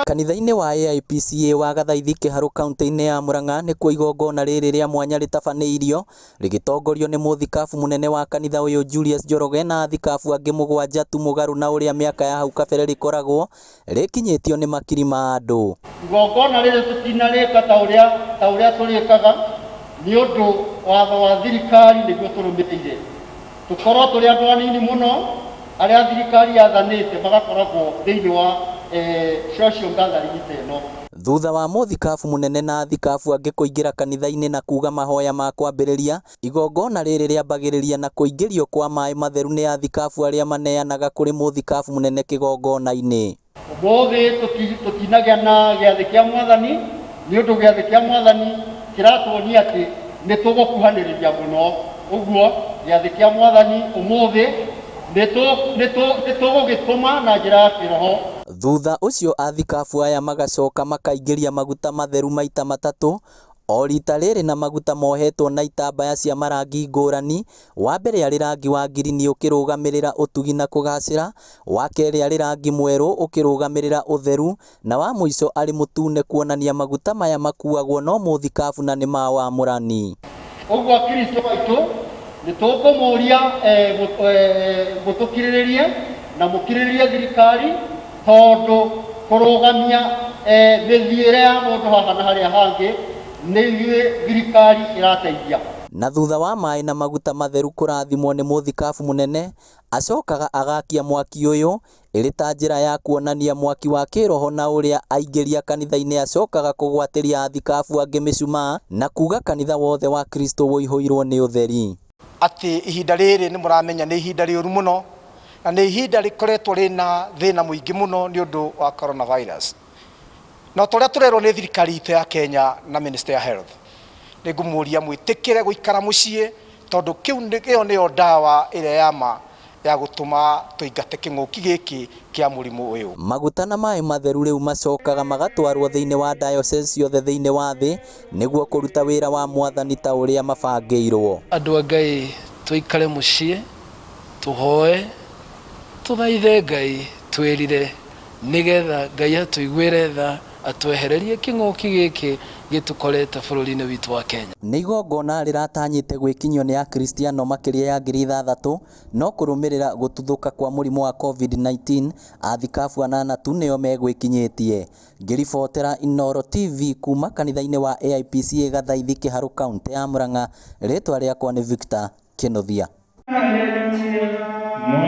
Kanitha-inĩ wa AIPCA wa Gathaithi Kĩharũ kauntĩ-inĩ ya Murang'a nĩkuo igongona rĩrĩ rĩa mwanya rĩtabanĩirio rĩgĩtongorio nĩ mũthikabu mũnene wa kanitha ũyũ Julius Njoroge na athikabu angĩ mũgwanja tu mũgarũ na ũrĩa mĩaka ya hau kabere rĩkoragwo rĩkinyĩtio nĩ makiri ma andũ. Igongona rĩrĩ tũtinarĩka ta ũrĩa tũrĩkaga nĩ ũndũ watho wa thirikari nĩguo tũrũmĩrĩire. Tũkorwo tũrĩ andũ anini mũno arĩa thirikari yathanĩte magakoragwo thĩinĩ wa social gathering ta ĩno. Thutha wa mũthikabu mũnene na athikabu angĩ kũingĩra kanitha-inĩ na kuga mahoya ma kwambĩrĩria, igongona rĩrĩ rĩambagĩrĩria na kũingĩrio kwa maĩ matheru nĩ athikabu arĩa maneanaga kũrĩ mũthikabu mũnene kĩgongona-inĩ. Ũmũthĩ tũtinagĩa na gĩathĩ kĩa Mwathani nĩ ũndũ gĩathĩ kĩa Mwathani kĩratuonia atĩ nĩ tũgũkuhanĩrĩria mũno. Ũguo gĩathĩ kĩa Mwathani ũmũthĩ nĩ tũgũgĩtũma na njĩra ya kĩroho. Thutha ũcio athikabu aya magacoka makaingĩria maguta matheru maita matatũ o rita rĩrĩ na maguta mohetwo na itambaya cia marangi ngũrani. Wa mbere arĩ rangi wa ngirini ũkĩrũgamĩrĩra ũtugi na kũgacĩra, wa kerĩ arĩ rangi mwerũ ũkĩrũgamĩrĩra ũtheru na wa mũico arĩ mũtune kuonania maguta maya makuagwo no mũthikabu na nĩ ma wamũrani. Ũguo Akristo aitũ nĩ tũkũmũria mũtũkirĩrĩrie na mũkirĩrĩrie thirikari tondũ kũrũgamia mĩthiĩre ya mũndũ haha na harĩa hangĩ nĩ ithuĩ thirikari ĩrateithia. Na thutha wa maĩ na maguta matheru kũrathimwo nĩ mũthikabu mũnene, acokaga agakia mwaki ũyũ ĩrĩ ta njĩra ya kuonania mwaki wa kĩroho na ũrĩa aingĩria kanitha-inĩ acokaga kũgwatĩria athikabu angĩ mĩcumaa na kuga kanitha wothe wa Kristo ũihũirwo nĩ ũtheri. Atĩ ihinda rĩrĩ nĩ mũramenya nĩ ihinda rĩũru mũno na nĩ ihinda rĩkoretwo rĩna thĩna mũingĩ mũno nĩ ũndũ wa coronavirus. Na ta ũrĩa tũrerwo nĩ thirikari itũ ya Kenya na Ministry ya Health, nĩ ngũmũria mwĩtĩkĩre gũikara mũciĩ tondũ kĩu ĩyo nĩyo ndawa ĩrĩa ya ma ya gũtũma tũingate kĩng'ũki gĩkĩ kĩa mũrimũ ũyũ. Maguta na maĩ matheru rĩu macokaga magatwarwo thĩinĩ wa diocese ciothe thĩinĩ wa thĩ nĩguo kũruta wĩra wa Mwathani ta ũrĩa mabangĩirwo. Andũ a Ngai, tũikare mũciĩ, tũhoe, tũthaithe Ngai, twĩrire nĩgetha Ngai atũiguĩre tha, atwehererie kĩng'ũki gĩkĩ gĩtũkorete bũrũri-inĩ witũ wa Kenya. Nĩ igongona rĩratanyĩte gwĩkinyio nĩ Akristiano makĩria ya 6,000 no kũrũmĩrĩra gũtuthũka kwa mũrimũ wa COVID-19 athikabu anana tu nĩo megwĩkinyĩtie. Ngĩribotera Inooro TV kuma kanitha-inĩ wa AIPCA Gathaithi Kĩharũ kauntĩ ya Murang'a, rĩtwa rĩakwa nĩ Victor Kĩnuthia. Hallelujah.